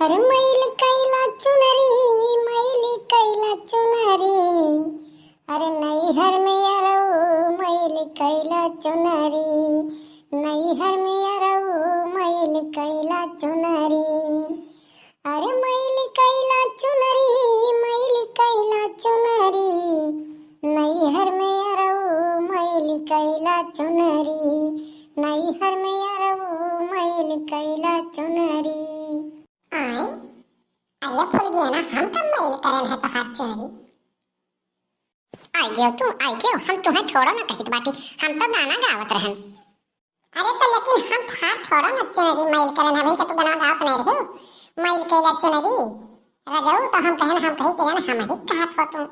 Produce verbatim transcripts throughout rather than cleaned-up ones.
अरे मैल कैला चुनरी, मैल कैला चुनरी, अरे नैहर में अरऊ मैल कैला चुनरी, नैहर में अरऊ मैल कैला चुनरी। अरे मैल कैला चुनरी, मैल कैला चुनरी, नैहर में अरऊ मैल कैला चुनरी, नैहर में अरऊ मैल कैला चुनरी। आय, अरे फुलगियाना, हम कब मैल करेन है तोहार चुनरी? आइ गयो तू, आइ गयो, हम तुहें थोड़ो न कहित बाटी, हम तो गाना गावत रहन। अरे तो लेकिन हम तोहार थोड़ो न चुनरी मैल करेन हवन के तू गाना गावत नहीं रहो। मैल कैला चुनरी, रजऊ तो हम कहन, हम कही के ना हम ही कहत हो तू।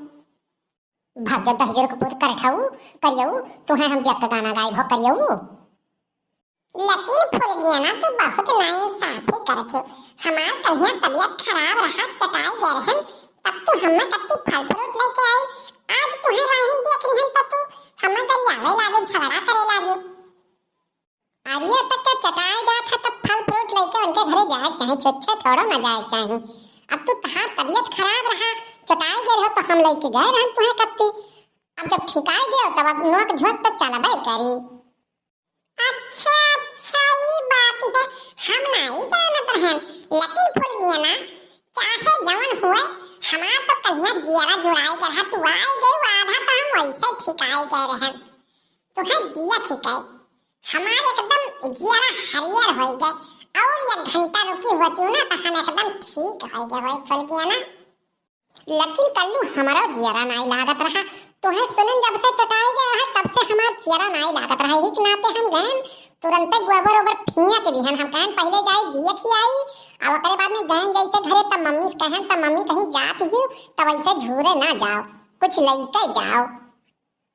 भाग जा दहिजर के पूत करठऊ, करियऊ, तुहें हम देख के गाना गाइब हो करियऊ। लेकिन फुलगियाना तू बहुत नाइंसाफी करत हो। हमार कहिया तबीयत खराब रहा, चटाई गए रहन, तब तू हमें कत्ती फल फ्रूट लेके आई। आज तुहें राहिन देख रहन तो तू हमें गरियावे लागे, झगड़ा करे लागे। अरे तक के चटाई जात है तब फल फ्रूट लेके उनके घरे जाए के चाही, छुच्छे थोड़ो ना जाए के चाही। अब तू तहार तबीयत खराब रहा, चटाई गए रहो तो हम लेके गए रहन तुहें कत्ती। अब जब ठिकाई गए तब अब नोक झोंक तो चलबे करी। अच्छा, अच्छा, ई बात है, हम नाई जानत रहन। लेकिन फुलगियाना, चाहे जवन हुए, हमार तो कहिया जियरा जुड़ाई के रहा, तू आई गई, आधा तो हम वैसे ठिकाई गए रहन। तुहें दिया ठिकाई, हमार एकदम जियरा हरियर होई गए, और एक घंटा रुकी होती ना, तो हम एकदम ठीक होई गए होई फुलगियाना। लेकिन कल्लू हमरो जियरा नाई लागत रहा। तोहे सुनन जब से चटाई गया है, तब से हमार जियरा नाई लागत रहा। यही के नाते हम गएन, तुरंते गोबर ओबर फेंक दिहन। हम कहन पहिले जाई दिए खियाई, अब ओकरे बाद में गएन जैसे घरे, तब मम्मी से कहन, तब मम्मी कहीं जात ही, तब ऐसे झूरे ना जाओ, कुछ लइके जाओ।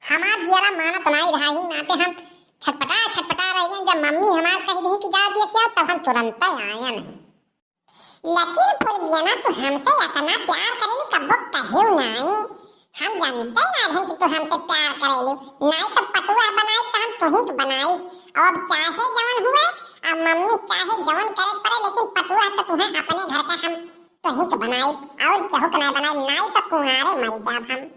हमार जियरा मानत नाई रहा, ही नाते हम छटपटा छटपटा रह गएन। जब मम्मी हमार कह दी कि जा दिए खियाओ, तब हम तुरंते आयन। लेकिन फुलगियाना, तू हमसे इतना प्यार करेलू, कब्बो कहेउ नाई। हम जानते ना रहन कि तू हमसे प्यार करेलू, नाई तो पतुआ बनाई तो हम तुही के बनाई। और अब चाहे जवन हुए, अब मम्मी चाहे जवन करे पड़े, लेकिन पतुआ तो तुहें अपने घर का हम तुही के बनाई, और केहू के नाई बनाई, नाई तो कुंवारे मर जाब हम।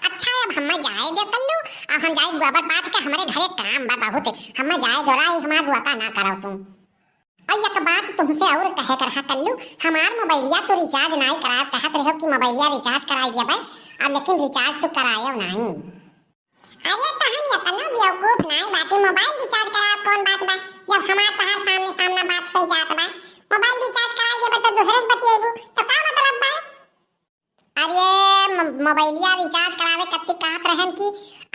अच्छा, अब हम्मे जाए दे कल्लू, अब हम जाए गोबर पाथ के, हमरे घरे काम बा बहुत, हम्मे जाए दो, राही हमार रुआ का ना कराओ तू। और एक बात तुमसे और कहे कर रहा कल्लू, हमार मोबाइलिया तो रिचार्ज नाई कराए, कहत रहो कि मोबाइलिया रिचार्ज कराई देबे, अब लेकिन रिचार्ज तो करायो नाई। अरे तो हम इतना बेवकूफ नाई बाटी, मोबाइल रिचार्ज कराओ कौन बात बा, जब हमार तहार सामने सामना बात हो जात बा, मोबाइल रिचार्ज कराई देबे तो दूसरे से बतियेबू, तो का मतलब बा? अरे, म-, मोबाइलिया रिचार्ज करावे कत्ती कहत रहन कि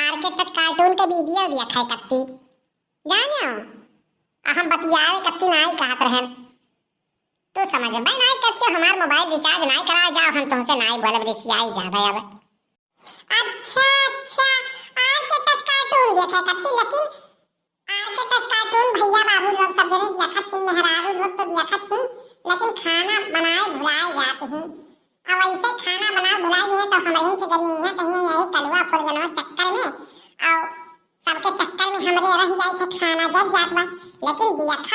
आरके टच कार्टून के वीडियो देखा है कत्ती। जाने हो? आ हम बतियावे कत्ती नाई कहत रहन। तू समझबे नाई कत्ती हमार मोबाइल रिचार्ज नाई करावे जाओ, हम तुमसे नाई बोलब, रिसियाई जाबे अब। अच्छा, अच्छा, आरके टच कार्टून देखा है कत्ती, लेकिन आरके टच कार्टून भैया बाबू लोग सब जने देखत ही, मेहरारू लोग तो देखत ही, लेकिन खाना बनाए भुलाए जात ही। अब ऐसे खाना बनाए भुलाए गए तो हमरे के गरिया कहिए यही कलुआ फुलगनवा चक्कर में, और सबके चक्कर में हमरे रह जाए थे, खाना जर जात बा। लेकिन देखो,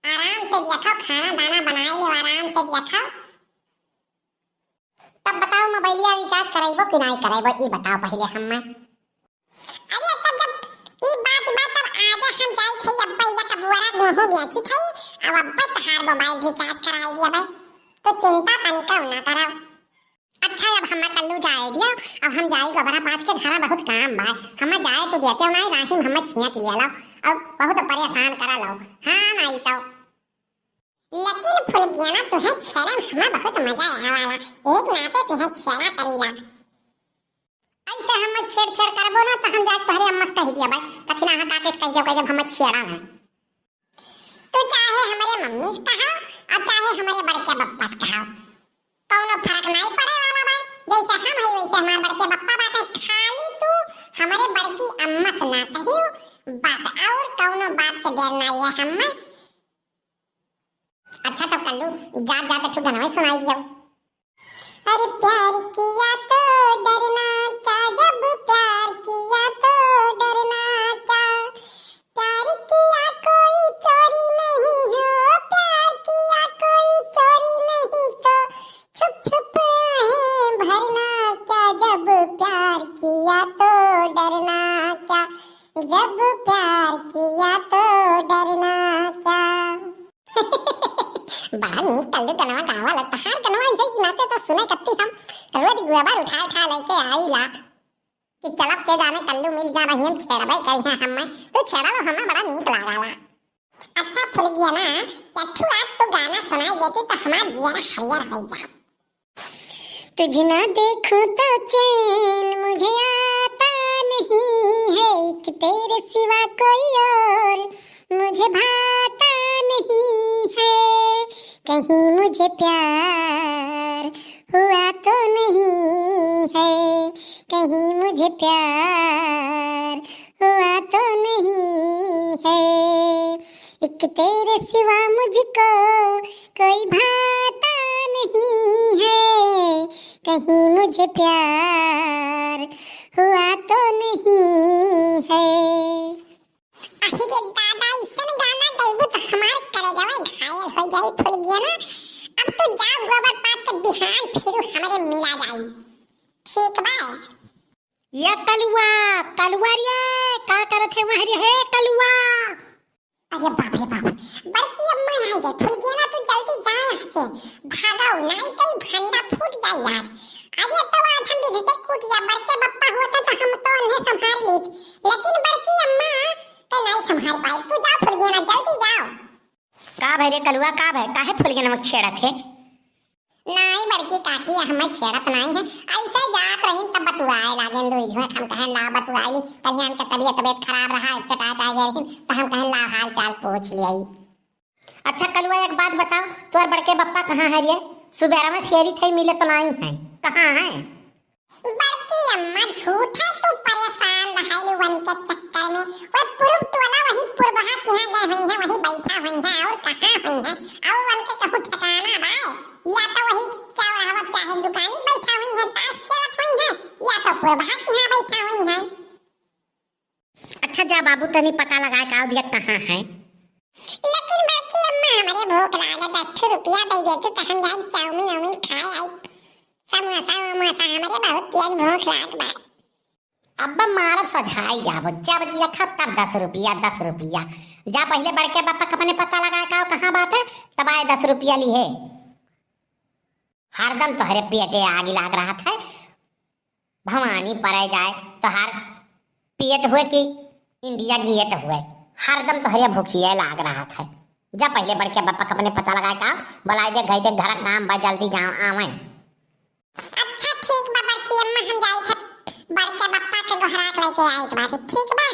आराम से देखो, खाना दाना बनाए लो, आराम से देखो। तब बताओ, मोबाइलिया रिचार्ज कराइबो कि नाई कराइबो, ई बताओ पहिले हम्मे। अरे, तब जब ई बात बा, तब आजा हम जाई थई, अब्बा इया का बुआरा गेहूं बेची थई, अब अब्बा तहार मोबाइल रिचार्ज कराई दिया बा, तो चिंता तनिका ना करो। अच्छा, अब हम्मे कल्लू जाए दिया, अब हम जाई गोबरा पाथ के, घरा बहुत काम बा, हम्मे जाए तो देते नाई, राही में हम्मे छिया के लिया लो, अब बहुत परेशान करा लो। हाँ, नाई तो। लेकिन फुलगियाना, तुहें छेड़े में हमें बहुत मजा आवे वाला, एक नाते तुहें छेड़ा करीला। ऐसे हमें छेड़ छेड़ करबो ना तो हम जाके तोहरे अम्मा से कह दिया भाई, कथिना हटा के कह दिया, कह जब हमें छेड़ा है। तू चाहे हमरे मम्मी से कहा और चाहे हमरे बड़के बप्पा से कहा, कौनो फर्क नहीं पड़े वाला बा। जैसे हम है वैसे हमारे बड़के बप्पा बाटे, खाली तू हमरे बड़की अम्मा से ना कहियो, बस और कौनो बात के डर नहीं है हमें। अच्छा तब कल्लू, जात जात एक ठो गनवा सुनाई दियो। अरे प्यार किया तो डरना क्या, जब प्यार किया तो डरना क्या, प्यार किया कोई चोरी नहीं हो, प्यार किया बड़ा नीक कल्लू गनवा गावा ला, तहार गनवा इहे कि नाते तो सुने कत्ती हम रोज गोबर उठा उठा लेके आइला कि चलब के जाने कल्लू मिल जा रही, हम छेड़बे करी है हमें, तो छेड़ा लो, हमें बड़ा नीक लागाला। अच्छा फुलगेना, चट्ठू आज तू गाना सुनाई देती तो हमार जियरा हरियर हो जा। तुझे ना देखूं तो चैन मुझे आता नहीं है, कि तेरे सिवा कोई और मुझे भाता नहीं है। कहीं मुझे प्यार हुआ तो नहीं है, कहीं मुझे प्यार हुआ तो नहीं है। एक तेरे सिवा मुझको कोई भाता नहीं है, कहीं मुझे प्यार हुआ तो नहीं है। अहि रे दादा, अइसन गाना गइबू त हमार करेजवा घायल हो जाई फुलगेना। अब तू जा गोबर पाथ के, बिहान फिरू हमरे मिला जाई, ठीक बा? या कलुआ, कलुआ रे, का करत है वहाँ रे, हे कलुआ? अरे बाप रे बाप, बड़की अम्मा आ गई। फुलगेना तू जल्दी जा यहाँ से, भागो, नाई तो ई भंडा फूट जाई आज। अरे तो आज हम विधि से कूट जा, बड़के बप्पा होते तो हम तो उन्हें संभाल लीत, लेकिन बड़की अम्मा तो नहीं संभाल पाई। तू जा फुलगेना, जल्दी जाओ। का भय रे कलुआ, का भय? काहे फुलगेनवा के छेड़त है? नाई बड़की काकी, हमें छेड़त नाई है, ऐसे जात रही तब बतुआए लागेन दुई झोंक। हम कहेन ला बतुआई, कहीं हमके तबीयत तबीयत खराब रहा, चटाए टाए गए रही, तो हम कहेन ला हाल चाल पूछ लियाई। अच्छा कलुआ, एक बात बताओ, तोर बड़के बप्पा कहाँ है रे? सुबेरा में शेरी थे मिले तो नाई है, कहाँ है? बड़की अम्मा, झूठा तू परेशान रहलू उनके चक्कर में। वह पूरब टोला, वही पुरबहा के यहाँ गए हुई हैं, वही बैठा हुई हैं, और कहाँ हुई हैं? और उनके कहूँ ठिकाना बा? या तो वही चौराहा चाहे दुकानी बैठा हुई हैं, ताश खेलत हुई हैं, या तो पुरबहा के यहाँ बैठा हुई हैं। अच्छा जा बाबू, तनी पता लगा के आओ दिया कहाँ है। लेकिन बड़की अम्मा, हमरे भूख लागे, दस ठो रुपया दे देते तो हम जाए चाउमीन वाउमीन खाए आई, समोसा वमोसा, हमरे बहुत तेज भूख लाग बा। अब मारब सझाई जाबो, जब देखा तब दस रुपया, दस रुपया। जा पहले बड़के बापा के अपने पता लगा के आओ कहाँ बाटे, तब आए दस रुपया लिहे। हरदम तोहरे पेटे आगी लाग रहत है। भवानी परे जाए, तोहार पेट हुए कि इंडिया गेट हुए, हरदम तोहरे भूखिए लाग रहत है। जा पहले बड़के बापा के अपने पता लगा के आओ, बुलाई दे, घर के घर काम बा, जल्दी जाओ, आवे। अच्छा ठीक बा बड़की अम्मा, हम जाई थे बड़के बापा के गोहरा के लेके आई एक बार, ठीक बा?